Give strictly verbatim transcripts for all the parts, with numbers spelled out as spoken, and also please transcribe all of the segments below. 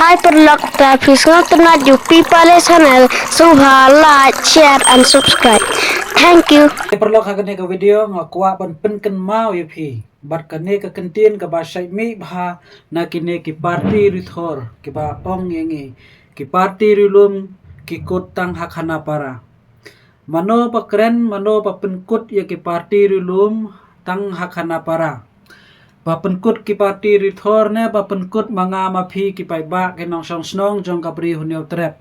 Ai paralok, ta phi sngewtynnat ïa u Pipale channel, sngewbha like, share and subscribe. Thank you. Ai paralok, ha kane ka video nga kwah ban pynkynmaw ïa phi bad kane ka kyntien kaba shait mih bha na kine ki parti rithor kiba ong ïa ngi ki parti rilum ki kut tang ha khana para. Mano ba kren, mano ba pynkut ïa ki parti rilum tang ha khana para? Ba pynkut ki parti rithor ne ba pynkut ma nga ma phi ki paidbah ki nongshong shnong jong ka Bri Hynñiewtrep?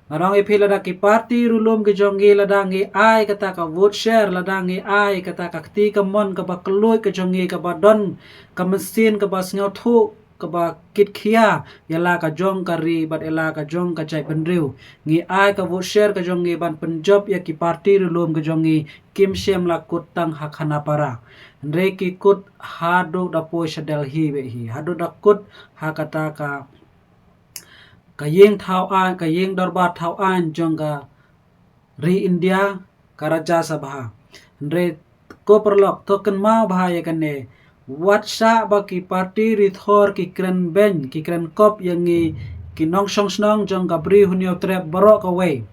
Nga ong ïa phi, lada ki parti rilum ki jong ngi, lada ngi ai kata ka vote share, lada ngi ai kata ka kti kamon kaba kylluid ka jong ngi, kaba don ka mynsiem kaba sngewthuh, kaba kitkhia ïa la ka jong ka ri bad ïa la ka jong ka jaitbynriew. Ngi ai ka vote share ka jong ngi ban pynjop ïa ki parti rilum ka jong ngi, kim shym la kut tang ha khana para. Hynrei ki kut haduh da poi sha Delhi beit hi, haduh da kut ha kata ka, ka ïing thaw aiñ, ka ïing dorbar thaw aiñ jong ka ri India, ka Rajya Sabha. Hynrei ko paralok, to kynmaw bha ïa kane. Wat shah ba ki parti rithor ki kren beiñ, ki kren kop ïa ngi ki nongshong shnong jong ka Bri Hynñiewtrep baroh kawei.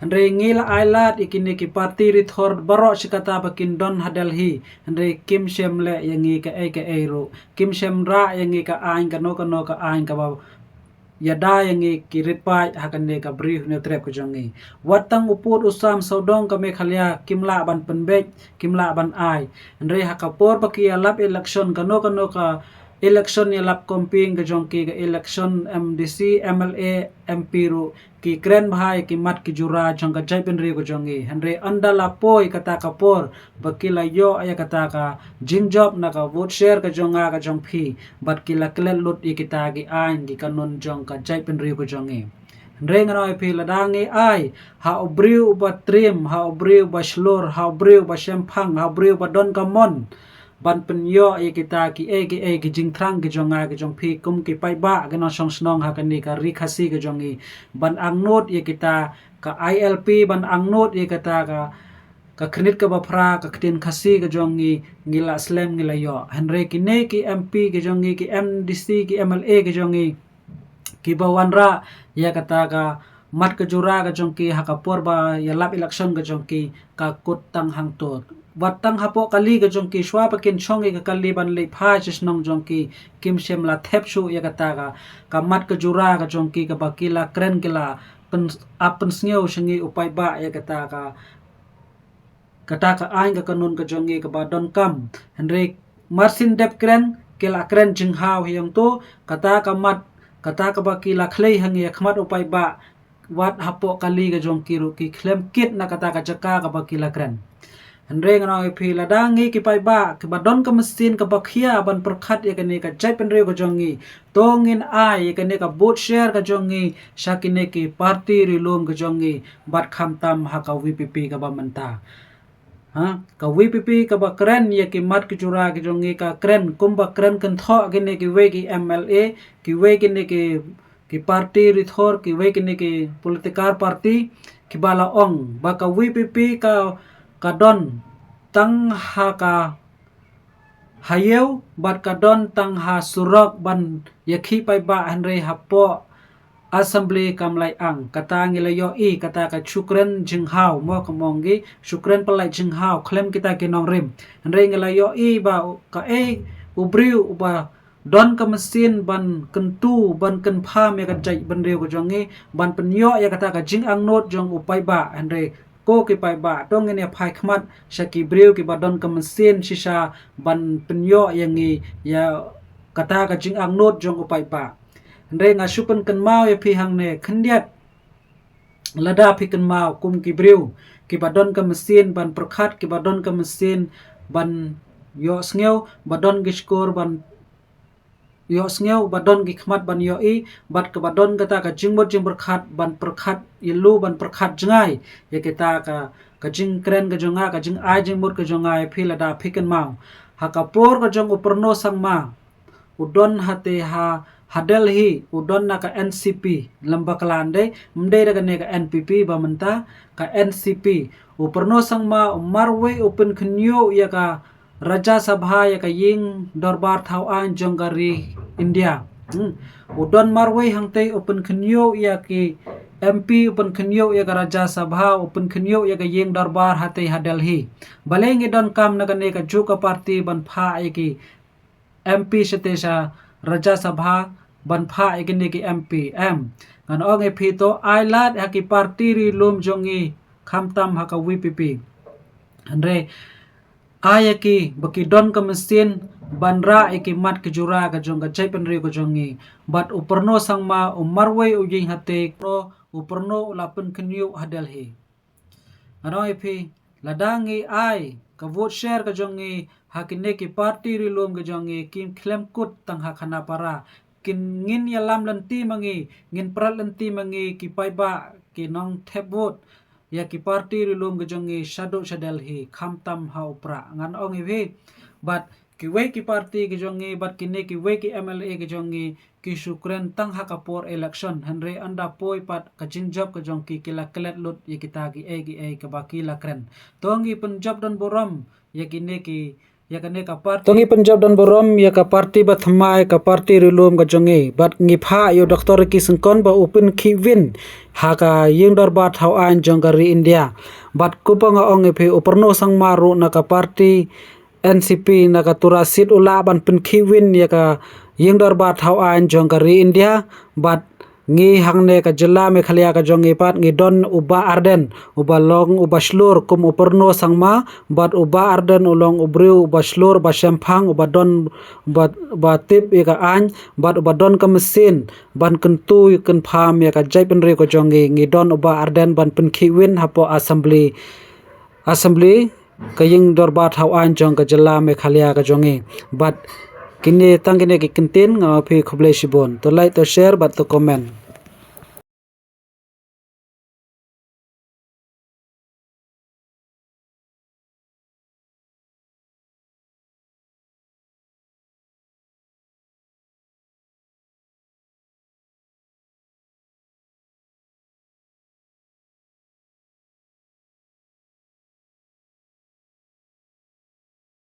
Hynrei ngi la ai lad ïa kine ki parti rithor baroh shi katta ba kin don ha Delhi, hynrei kim shym leh ïa ngi kaei kaei ruh. Kim shym rah ïa ngi ka aiñ, kano kano ka aiñ kaba ïada ïa ngi ki rit paid ha kane ka Bri Hynñiewtrep ka jong ngi. Wat tang u pud u sam sawdong ka Meghalaya kim lah ban pynbeit, kim lah ban ai. Hynrei ha ka por ba ki ïalap election, kano kano ka election ïalap campaign ka jong ki, ka election M D C, M L A, M P ruh, ki kren bha ïa ki mat ki jura jong ka jaitbynriew ka jong ngi. Hynrei ynda la poi kata ka por ba ki la ïoh ïa kata ka jingjop na ka vote share ka jong nga ka jong phi, bad ki la klet lut ïa kita ki aiñ ki kanun jong ka jaitbynriew ka jong ngi. Hynrei ngan ong ïa phi, lada ngi ai ha u briew uba triem, ha u briew uba shlur, ha u briew uba shemphang, ha u briew uba don ka mon ban pynïoh ïa kita kiei kiei ki jingthrang ki jong nga ki jong phi kum ki paidbah ki nongshong shnong ha kane ka ri Khasi ka jong ngi, ban angnud ïa kita ka I L P, ban angnud ïa kata ka, ka khyrnit kaba phra, ka ktien Khasi ka jong ngi, ngi la slem ngi la ïoh. Hynrei kine ki M P ki jong ngi, ki M D C, ki M L A ki jong ngi, kiba wanrah ïa kata ka mat ka jura ka jong ki ha ka por ba ïalap election ka jong ki, ka kut tang hangto. Wat tang hapoh kali ka jong ki, shuwa ba kin shong ïa ka kali ban leit phai sha shnong jong ki, kim shym la thep shuh ïa kata ka, ka mat ka jura ka jong ki kaba ki la kren, ki la pyn, ap pynsngew sha ngi u paidbah ïa kata ka, kata ka aiñ ka kanun ka jong ngi kaba donkam. Hynrei mar syn dep kren, ki la kren jinghaw hi ïong to, kata ka mat, kata kaba ki la khlei ha ngi ha khmat u paidbah, wat hapoh kali ka jong ki ruh ki khlem kit na kata ka jaka kaba ki la kren. Hynrei ngan ong ïa phi, lada ngi ki paidbah kiba don ka mynsiem kaba khia ban pyrkhat ïa kane ka jaitbynriew ka jong ngi, to ngin ai ïa kane ka vote share ka jong ngi sha kine ki parti rilum ka jong ngi, bad khamtam ha ka V P P kaba mynta. Ha, ka V P P kaba kren ïa ki mat ki jura ki jong ngi, ka kren kumba kren kynthoh kine kiwei ki M L A, kiwei kine ki, ki parti rithor, kiwei kine ki political party, kiba la ong ba ka V P P ka, ka don tang ha ka ha ïew bad ka don tang ha surok ban ïakhih paidbah, hynrei hapoh Assembly kam lait ang. Kata ngi la ïohi, kata ka shu kren jinghaw, mo, ka mong ki, shu kren pyllait jinghaw khlem kita ki nongrim. Hynrei ngi la ïohi ba kaei u briew uba don ka mynsiem ban kyntu, ban kynpham ïa ka jaitbynriew ka jong ngi, ban pynïoh ïa kata ka jingangnud jong u paidbah, hynrei ko ki paidbah, to ngin ïa phai khmat sha ki briew kiba don ka mynsiem shisha ban pynïoh ïa ngi ïa kata ka jingangnud jong u paidbah. Hynrei nga shu pynkynmaw ïa phi hangne khyndiat, lada phi kynmaw kum ki briew kiba don ka mynsiem ban pyrkhat, kiba don ka mynsiem ban ïohsngew, ba don ki shkor ban ïohsngew, ba don ki khmat ban ïohi, bad kaba don kata ka jingmut jingpyrkhat ban pyrkhat ïa lu, ban pyrkhat jngai ïa kita ka, ka jingkren ka jong nga, ka jingai jingmut ka jong nga ïa phi, lada phi kynmaw. Ha ka por ka jong u Purno Sangma, u don hate ha, ha Delhi, u don na ka N C P, lem bakla, ym dei, ym dei da kane ka N P P ba mynta, ka N C P. U Purno Sangma u marwei u pynkhynñiuh ïa ka Rajya Sabha, ïa ka ïing dorbar thaw aiñ jong ka ri India. Hmm. U don marwei hangtei u pynkhynñiuh ïa ki M P, u pynkhynñiuh ïa ka Rajya Sabha, u pynkhynñiuh ïa ka ïing dorbar hatei ha Delhi. Balei ngi donkam na kane kajuh ka party ban phah ïa ki M P shatei sha Rajya Sabha, ban phah ïa kine ki M P? Em, ngan ong ïa phi, to ai lad ha ki party ri lum jong ngi, khamtam ha ka V P P. Hynrei ai ïa ki ba ki don ka mynsiem ban rah ïa ki mat ki jura ka jong ka jaitbynriew ka jong ngi. Bad u Purno Sangma u marwei u ïeng hatei, u Purno u la pynkhynñiuh ha Delhi. Ngan ong ïa phi, lada ngi ai ka vote share ka jong ngi ha kine ki party ri lum ka jong ngi, kim khlem kut tang ha Khanapara. Kin, ngin ïalam lynti ma ngi, ngin prat lynti ma ngi ki paidbah, ki nongthep vote ïa ki party ri lum ka jong ngi shaduh sha Delhi, khamtam ha u Prah, ngan ong ïa phi. Bad kiwei ki party ka jong ngi, bad kine kiwei ki M L A ka jong ngi, ki shu kren tang ha ka por election, hynrei ynda poi pat ka jingjop ka jong ki, ki la klet lut ïa kita kiei kiei kaba ki la kren. To ngi pynjop don burom ïa kine ki, ïa kane ka party. To ngi pynjop don burom ïa ka party ba thymmai, ka party ri lum ka jong ngi. Bad ngi phah ïa u Doctor Ricky Syngkon ba u pynkhih win ha ka ïing dorbar thaw aiñ jong ka ri India. Bad kumba nga ong ïa phi, u Purno Sangma ruh na ka party N C P na ka Tura seat u lah ban pynkhih win ïa ka ïing dorbar thaw aiñ jong ka ri India. Bad ngi hangne ka jylla Meghalaya ka jong ngi pat ngi don u Bah Ardent, uba long uba shlur kum u Purno Sangma, bad u Bah Ardent u long u briew uba shlur, uba shemphang, uba don, uba, uba tip ïa ka aiñ, bad uba don ka mynsiem ban kyntu kynpham ïa ka jaitbynriew ka jong ngi. Ngi don u Bah Ardent ban pynkhih win hapoh Assembly, Assembly, ka ïing dorbar thaw aiñ jong ka jylla Meghalaya ka jong ngi. Bad kine tang kine ki kyntien, nga ong ïa phi khublei shibun. To like, to share, bad to comment.